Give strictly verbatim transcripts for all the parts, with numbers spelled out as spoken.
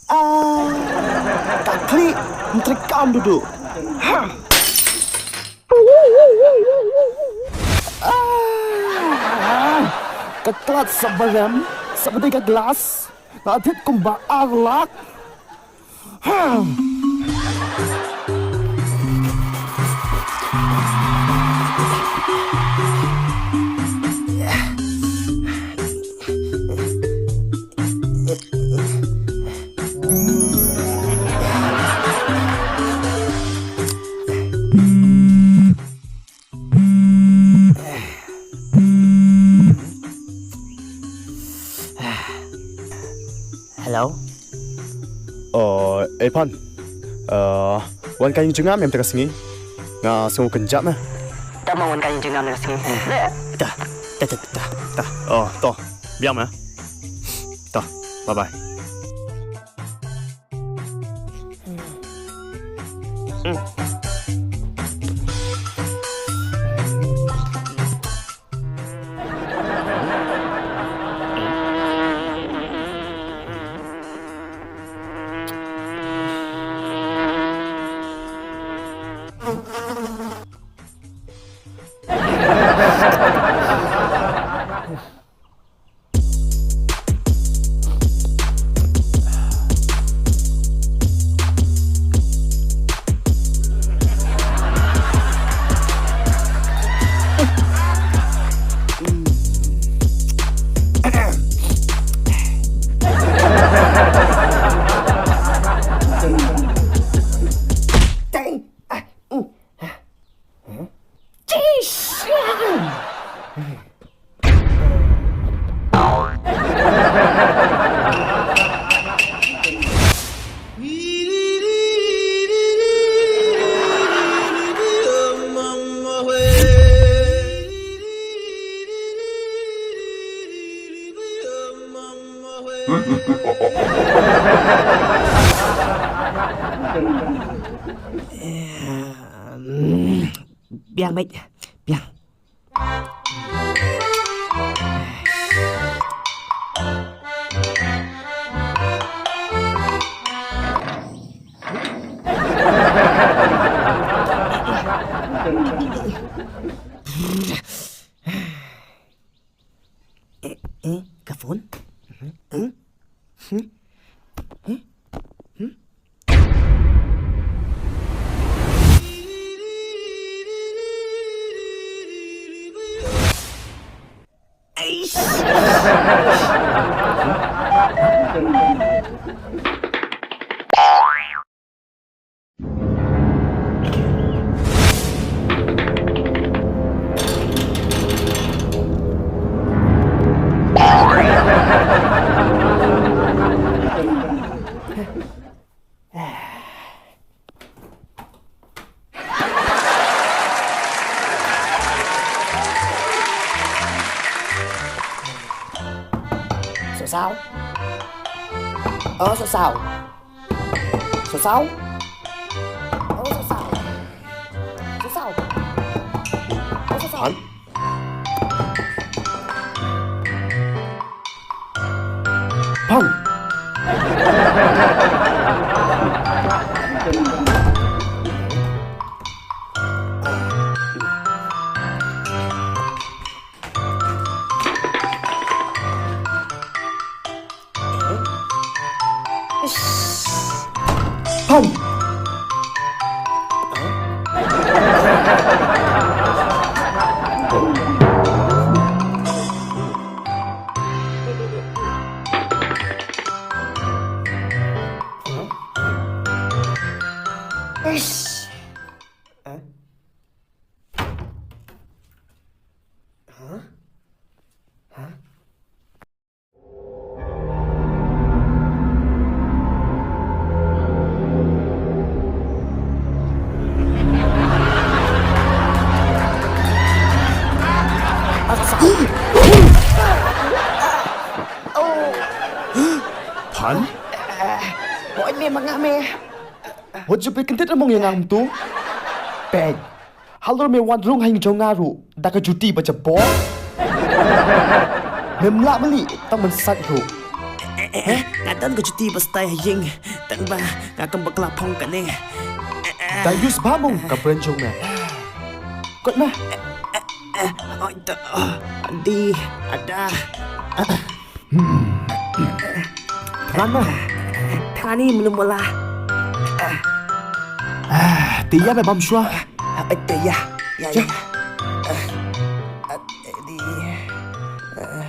Ah, ka khlieh, ym trei kam duh duh. Ha. Ah, ka klat sa ba rem, sa ba dei ka glass, nga thied kumba ar lak. Ha. Hello? Oh, Irfan. Uh, wan kai jingïaseng em te ka sngi. Nga sngew kynjah me. Tang ma wan kai jingïaseng em te ka sngi. Ta, ta, ta, ta, ta. Oh, to. Biang me. To, bye bye. Biang beit, biang. Eh, eh, ka phone? Hmm? Hmm? Hmm? Hmm? Eish! Sosaw. Oh, Sosaw. Sosaw. Oh, Sosaw. Sosaw. Oh, Sosaw. Han? Phan. Phan. Phan? Oi me ma nga me. Wat ju peit kyntait mo ïa nga kumto. Peit. Halor me wan rung ha ïing jong nga ruh da ka juti ba jaboh. Mem lah mali tang ban sait ruh. Eh, eh, eh, nga don ka juti ba stai ha ïing. Tang ba nga kam bakla phong kane. Eh, eh. Da use ba mong ka brand jong me. Kot me. Eh, eh, eh, oi, da, oh, di, ada. Ran ma. Tani mulu mula. Ah, te ïa me bam shuwa. Ah, te ïa. Ïa, ïa. Ah, ah, di. Ah.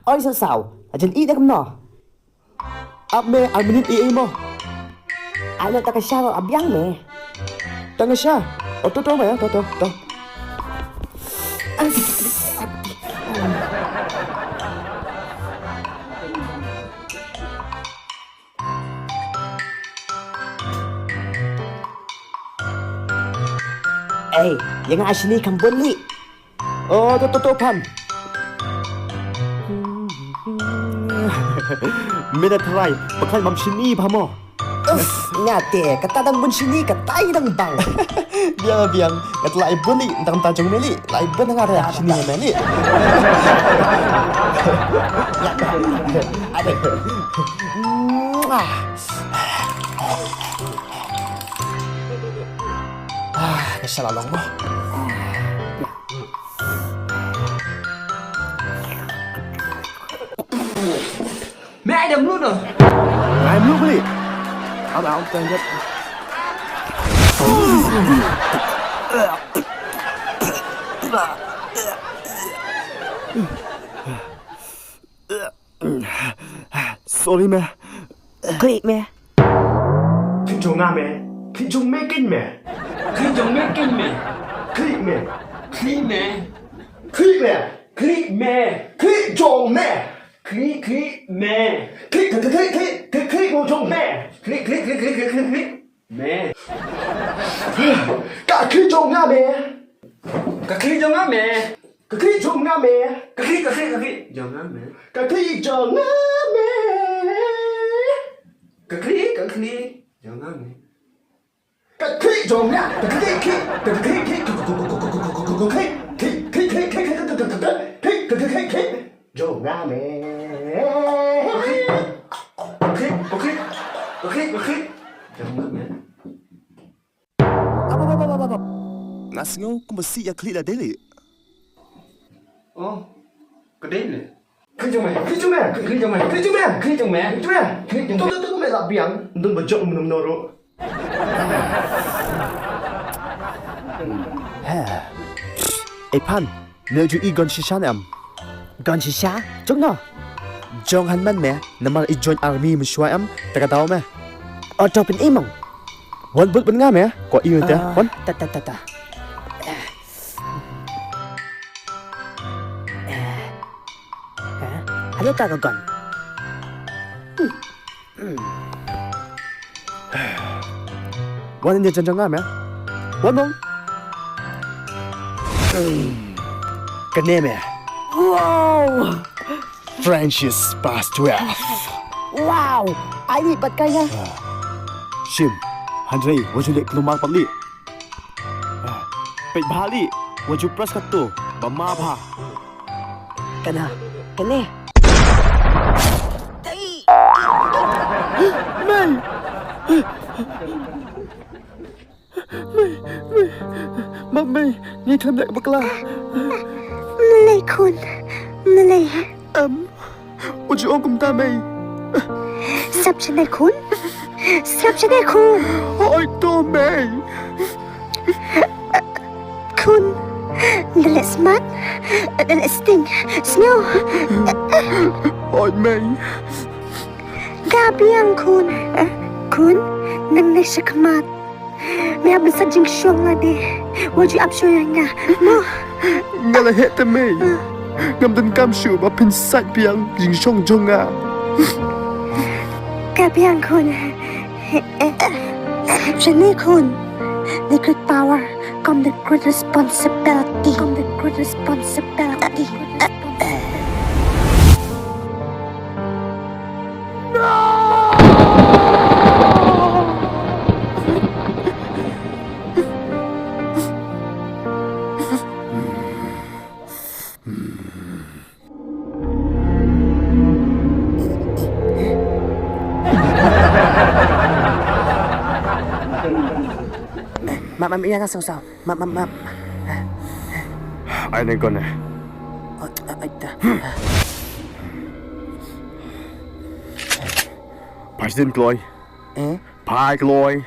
Oi saw saw, la jan ïeh da kumno? Ap me ar minit ïeh mo. Ai lo ta ka sha ap biang me. Ta nga sha. O to to me to to to. Ei, ïa nga shini kam bun li. O to to to Phan. Me da trai, ba khlaiñ bam shini ba mo. Uf, nga te, kata dang bun shini, kata i dang bang. Biang biang, kata lai bun li, dang ta jong me li, lai bun nga da shini me li. Ade. Ah, ka shala long mo. Me ai dam lu no. Ai lu beli. Ada am tenggat. Sorry me. Khlieh me. Khlieh jong nga me. Khlieh jong me kein me. Khlieh jong me kein me. Khlieh me. Khlieh me. Khlieh me. Khlieh me. Khlieh me. Khlieh jong me. Khlieh, khlieh me. Khlieh, khlieh, khlieh, khlieh, khlieh, khlieh jong me. Khlieh, khlieh, khlieh, khlieh, khlieh, khlieh, khlieh me. Ka khlieh jong nga me. Ka khlieh jong nga me. Ka khlieh jong nga me. Ka khlieh, ka khlieh, ka khlieh jong nga me. Ka khlieh jong nga me. Ka khlieh, ka khlieh jong nga me. Ka khlieh jong nga. Ka khlieh, khlieh, ka khlieh, khlieh, khlieh, khlieh, khlieh, khlieh, khlieh, khlieh, khlieh jong nga me. Ka khlieh, ka khlieh, ka khlieh, ka khlieh jong nga me. Ap, ap, ap, ap, ap, ap. Nga sngew kumba sih ïa khlieh la dei leh. Oh, ka dei leh. Khlieh jong me, khlieh jong me, khlieh jong me, khlieh jong me, khlieh jong me, khlieh jong me, khlieh jong me. To, to, to, me la biang, don ba jong me nom noro. Ha. Ei Phan, me ju i gun shisha ne em? Gun shisha? Jong no? Jong hynmen me, namar i join army mynshuwa em, te ka daw me. O to pyn-i mo. Wan bud bad nga me, ko i te, ah, wan. Ta, ta, ta, ta. Eh, eh, hello ka gun. Hmm. Wan ïa jan jong nga me. Wan mo. Kane me. Wow. Francis Past twelve. Wow. Ai ni pat ka ïa. Shim. Hynrei wat ju leh kulmar pat lei. Peit bha lei, wat ju press katto, ba ma bha. Kane, kane. Mei! Mei, mei. Map mei, ngi khlem leh bakla. Mlei khun, mlei. Em, wat ju ong kumta mei. Sngap shane khun. Sngap shane khun. Hooid to mei. Khun, da leh smat, da leh sting, sngew. Hooid mei. Da biang khun. Khun, nangne shakhmat. Me hap ban sait jingshong lade. Wat ju ap shuh ïa nga. Mo. Nga la heh te mei. Ngam donkam shuh ba phin sait biang jingshong jong nga. Ka biang khun. Shane khun. The great power come the great responsibility. Come the great responsibility. Map, map, ïa nga sngewsih. Map, map, map. Ai neng kon eh. Oh, ah, ai ta. Phai sdien kloi. Eh? Phai kloi.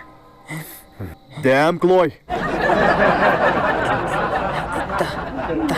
Dem kloi. Ta, ta.